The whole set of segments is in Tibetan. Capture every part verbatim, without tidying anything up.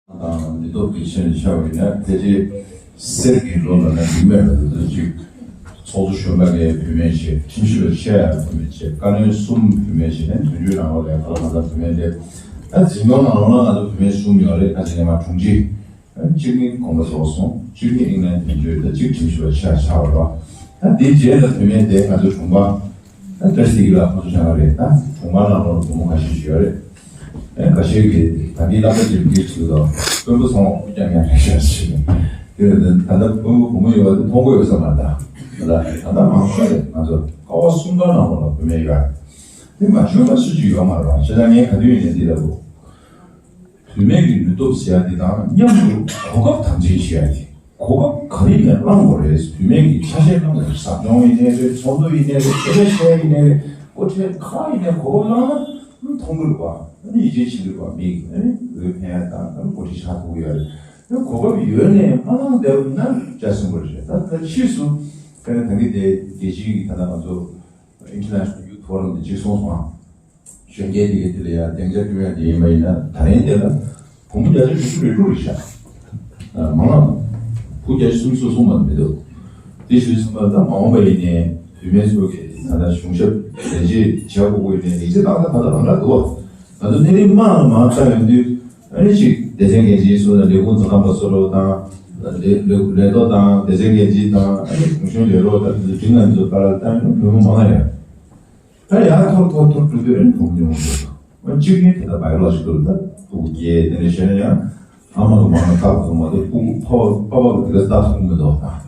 དང་མི་ཐོབ་ཀྱི་ཆེད་ནས་ཆགས་པ་ཡིན་ན། ཕལ་ཆེར་གསེར་གྱི་ལོ་ལ་ན་རིག་མེད་ལ་དུ་ཅིག་ཚོགས་གཙོ་གཞོན་པ་གའི་བུད་མེད་བྱས། ཁྲིམས་ཞིབ་པ་ཆེ་ཡང་བུད་མེད་བྱས། བཀའ་བློན་གསུམ་བུད་མེད་བྱས་ནས། དོན་གཅོད་ནང་ལོགས་ལ་ཁོ་ལ་ང་ཚོ་བུད་མེད་དེ། ད་འཛིན་སྐྱོང་ནང་ལོགས་ལ་ང་ཚོ་བུད་མེད་གསུམ་ཡོད་རེད། ཁ་ཅིག་ངས་མ་དྲུང་ཆེ། གཅིག་ནི་གོང་མ་ཚོགས་སོང་། གཅིག་ནི་ཨིང་ལན་དོན་གཅོད། ད་གཅིག་ཁྲིམས་ཞིབ་པ་ཆེ་ཡང་ཆགས་པ་རེད་བ། ད་དེའི་རྗེས་ལ་བུད་མེད་དེ་ང་ཚོ་དྲུང་པ། ད་བཀྲ་ཤིས་ཀྱི་ལ་ཁོ་ཚོ་བྱ་བ་རེད། ད་གྲོང་པ་ནང་ལོགས་བུ་མོ་ཁ་ཤས་ཤིག་ཡོད་རེད། ཨེ་ཁ་ཤས་ཀྱིས་ད་གིན་རྣམ་པ་ཅིག་འདི་ཚུལ་དང་དཔོན་པོ་ཚང་མ་རྐྱང་རྐྱང་རེད་ཤག་ཞེས། དེ་ད་ལྟ་དཔོན་པོ་བུ་མོ་ཡོད་པ་དེ་མཐོང་གི་ཡོད་ས་མ་རེད། ད་ད་ལྟ་མང་ཤོས་རེད། ང་ཚོ་ཀ་བ་གསུམ་པ་ནང་ལོགས་ལ་བུད་མེད་ཡོད་རེད། དེ་མ་བྱུང་བ་སུ་གཅིག་ཡོད་མ་རེད་བ། བྱས་ཙང་ངས་ག་དུས་ཡིན་ནའི་འདི་ལབ་དགོས། བུད་མེད་ཀྱི་ནུས་སྟོབས་ཟེར་ཡ་འདི་དང་མཉམ་དུ་གོ་སྐབས་དམ་འཛིན་བྱེད་ཡ་དེ། གོ་སྐབས་ག་རེ་ནས་བླང་དགོས་རེད། བུད་མེད་ཀྱི་ཆ་ཤས་བླང་དགོས་རེད། ཟབ་སྦྱོང་ཡིན་ནའི་རེད། ཚོགས་འདུ་ཡིན་ནའི་རེད། སྐད་ཆ་བཤད་ཡིན་ནའི་རེད། སྐོར་ཁྲལ་ག་ཡིན་ནའི་གོ་སྐབས་བླངས་ན་མཐོང་གི་རེད་པ། ཨ་ནི་ཡིད་ཆེས་བྱེད་ཀྱི་རེད་པ། མི་ཨ་ནི་འོས་འཕེན་ཡ་དང་། ཨ་ནི་འགོ་ཁྲིད་ཆགས་ཐུབ་ཀྱི་ཡོད་རེད། ཨ་ནི་གོ་སྐབས་ཡོད་ནའི་མ་བླངས་བསྡད་པ་ཡིན་ན་སྐྱག་སྲིན་པོ་རེད། ད་ད་ཕྱིས་སུ་དཔེར་ན་ད་གིན་དེ་རྒྱལ་སྤྱིའི་གི་ད་ལྟ་ང་ཚོ་International Youth Forum དེ་གཅིག་སོང་སོང་ཨ། གཞོན་སྐྱེས་དེ་གའི་དེ་ལ་ཡང་སྡིངས་ཆ་བསྐྲུན་ཡ་དེ་ཡིན་པ་ཡིན་ན། ད་རིང་དེ་ལ་བུ་མོ་བརྒྱ་ཆ་བཞི་བཅུ་རེ་དྲུག་རེད་ཤག་མང་ང་བུ་བརྒྱ་ཆ་སུམ་ཅུ་སོ་གསུམ་མ་མི་འདུག་དེ་ཞུས་ཙམ་པ་ད་མ་འོངས་པ་ཡིན་ནའི་བུད་མེད་ཚོ་གི་ད་ལྟ་གཞུང་ཞབས་ལས་བྱེད་བྱེད་དགོས་ཀྱི་ཡོད་ནའི་ཡིག་ཆ་ཏག་ཏག་ད་ལྟ་རང་འདྲ་འདུག་ང་ཚོ་གནས་རིམ་མང་ལ་མང་བཏང་ཡོང་དུས། ཨ་ནི་ཅིག་སྡེ་ཚན་འགན་འཛིན་སོགས་དང་ལས་ཁུངས་འཛིན་ཁང་པ་སོགས་དང་། ལས་ལས་ལས་ཐོག་དང་སྡེ་ཚན་འགན་འཛིན་དང་། ཨ་ནི་གུང་གཞོན་ལས་རོགས་དང་དེ་ཚོ་སྒྲིག་ང་ཚོ་ལྟ་ལ་བཏང་ན་བུ་མོ་མང་ང་ཡོད། ད་ཡང་མཐོར་མཐོར་མཐོར་འགྲོ་དུས་ཨ་ནི་བུ་མོ་ཉུང་ཉུང་འགྲོ་འདུག་ཨ་གཅིག་ནི་དེ་ལྟར་བའི་ལོ་ཞིག་ཏུ་ད་སྤུ་གུ་སྐྱེས། དེ་ནས་གཞན་ཡང་ཨ་མ་གི་མང་ང་བཏགས་ཐུབ་མ་གཏོགས་སྤུ་གུ་ཕོ་པ་པ་གི་དེ་ག་བཏགས་ཐུབ་མི་འདུག་ད་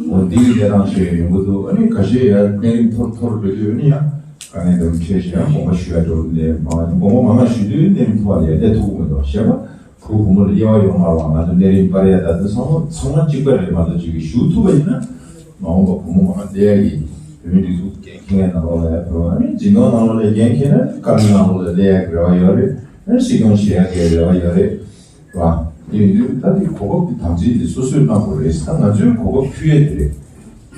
འོ་འདི་གི་གནས་སྟངས་ཤིག་ཡོང་གི་འདུག་ཨ་ནི་ཁ་ཤས་ཡང་གནས་རིམ་མཐོར་མཐོར་འགྲོ་དུས་ཨ་ནི་ཡང་དཀའ་ངལ་འདི་འཕྲད་བཞིན་ཡང་དགོངས་པ་ཞུ་ཡ་འགྲོ་གི་འདུག་མང་ང་དགོངས་པ་མང་ང་ཞུ་དུས་གནས་རིམ་མཐོ་བ་ལ་ཡང་སླེབས་ཐུབ་ཀྱི་མི་འདུག་བྱས་པ། བུ་བུ་མོ་ལ་དབྱེ་བ་ཡོད་མ་རེད་བ། ང་ཚོ་གནས་རིམ་སྤར་ཡ་ད་ལྟ་ཚང་མ་ཚང་མ་གཅིག་པ་རེད་མ་གཏོགས། གཅིག་གིས་ཞུགས་ཐུབ་པ་ཡིན་ན་མ་འོངས་པ་བུ་མོ་མང་བསྡད་ཡ་གི་བུད་མེད་སྒྲིག་འཛུགས་འགན་འཁྱེར་མཁན་ནང་ལོགས་ལ་ཡ་བུད་མེད་འཛིན་སྐྱོང་ནང་ལོགས་ལ་འགན་འཁྱེར་ན་བཀའ་བློན་ནང་ལོགས་ལ་སླེབས་ཡ་གི་རེ་བ་ཡོད་རེད། ཨ་ནི་སྲིད་སྐྱོང་བྱེད་ཡ་གི་རེ་བ་ཡོད་རེད་བ། དེ་ཡིན་དུས་ད་དེ་གོ་སྐབས་དེ་དམ་འཛིན་དེ་སོ་སོས་གནང་དགོས་རེད། ད་ང་ཚོའི་གོ་སྐབས་ཕུལ་ཡ་དེ་རེད།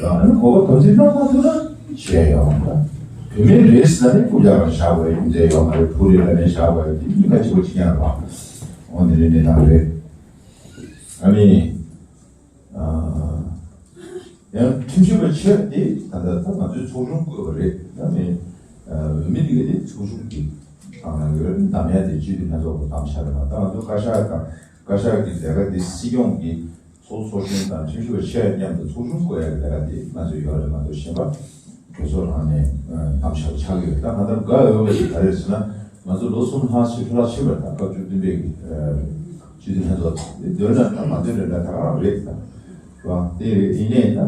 ཡང་ན་གོ་སྐབས་དམ་འཛིན་གནང་མ་ཐུབ་ན་བྱས་ཡོང་ད། བུད་མེད་རེད་ཟེར་ནས་རྐུབ་བཀྱག་ལ་བཞག་པ་ཡིན་ཚེ་ཡོང་མ་རེད། བུ་རེད་ལབ་ནས་བཞག་པ་ཡིན་དེ་གཉིས་ཀ་གཅིག་པ་གཅིག་རྐྱང་རེད་བ། འོ་འདི་འདྲའི་གནས་སྟངས་རེད། ཨ་ནི། ཨ། ཡང་ཁྲིམས་ཞིབ་པ་ཆེ་དེ་ད་ལྟ་ད་ང་ཚོའི་ཚོགས་ཆུང་བསྐོས་པ་རེད། ཨ་ནི། ཨ། འོས་མི་དེ་ག་དེ་ཚོགས་ཆུང་གི་ནང་ན་ཡོད་རེད། འདམ་ཡ་དེ་སྤྱི་འཐུས་ལྷན་ཚོགས་ཀྱི་འདམ་ཆ་རེད་བ། ད་ང་ཚོ་བཀའ་ཤག་དང་བཀའ་ཤག་གི་ལས་ཀ་དེ་སྲིད་སྐྱོང་གི་ཚོགས་གཙོ་གཞོན་དང་ཁྲིམས་ཞིབ་པ་ཆེ་མཉམ་དུ་ཚོགས་ཆུང་བསྐོ་ཡག་གི་ལས་ཀ་དེ་ང་ཚོ་ཡོད་རེད། ང་ཚོ་གཞན་པ་གྲོས་ཚོགས་ནང་ནས་གདམ་བྱ་ཆགས་ཀྱི་ཡོད། ད་ང་ཚོར་དགའ་འོས་པ་ཞིག་ག་རེ་རེད་ཟེར་ན། ང་ཚོ་ལོ་གསུམ་ལྷག་ཕྱིན་ཕྱིན་པ་དང་སྐབས་བཅུ་བདུན་པའི་སྤྱི་འཐུས་ལྷན་ཚོགས་འདོན་ན་དང་མ་འདོན་ན་འདྲ་ད་ག་རང་རེད། ད་རེད་བ། དེ་རེད། ཡིན་ནའི་ད།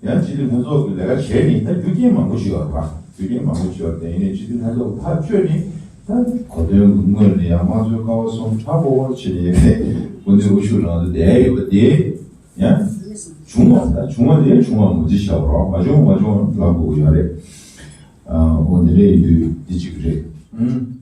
ཡང་སྤྱི་འཐུས་ལྷན་ཚོགས་ཀྱི་ལས་ཀ་བྱས་ནས་ད་རྒྱུ་རྐྱེན་མང་པོ་ཞིག་ཡོད་རེད་པ། རྒྱུ་རྐྱེན་མང་པོ་ཞིག་ཡོད་རེད། དེ་ཡིན་ནའི་སྤྱི་འཐུས་ལྷན་ཚོགས་ཕར་བསྐྱོད་ནས་ད་གོ་སྟོན་གྱི་སྔོན་ལ་ཡང་དམངས་གཙོའི་ཀ་བ་གསུམ་ཧྲ་པོ་པོ་བྱས་ནས་སྐུ་མདུན་དབུ་བཞུགས་རང་དུ་བསྡད་ཡོད་པ་དེ་ཡང་བྱུང་བ། ད་བྱུང་བ་དེ་བྱུང་བ་ངོས་འཛིན་བྱ་བ་རོགས། མ་བྱུང་མ་བྱུང་ལབ་དགོས་ཀྱི་ཡོད་རེད། ཨ། འོ་འདི་འདྲ་ཡིན་དུས་འདི་གཅིག་རེད། ཨང་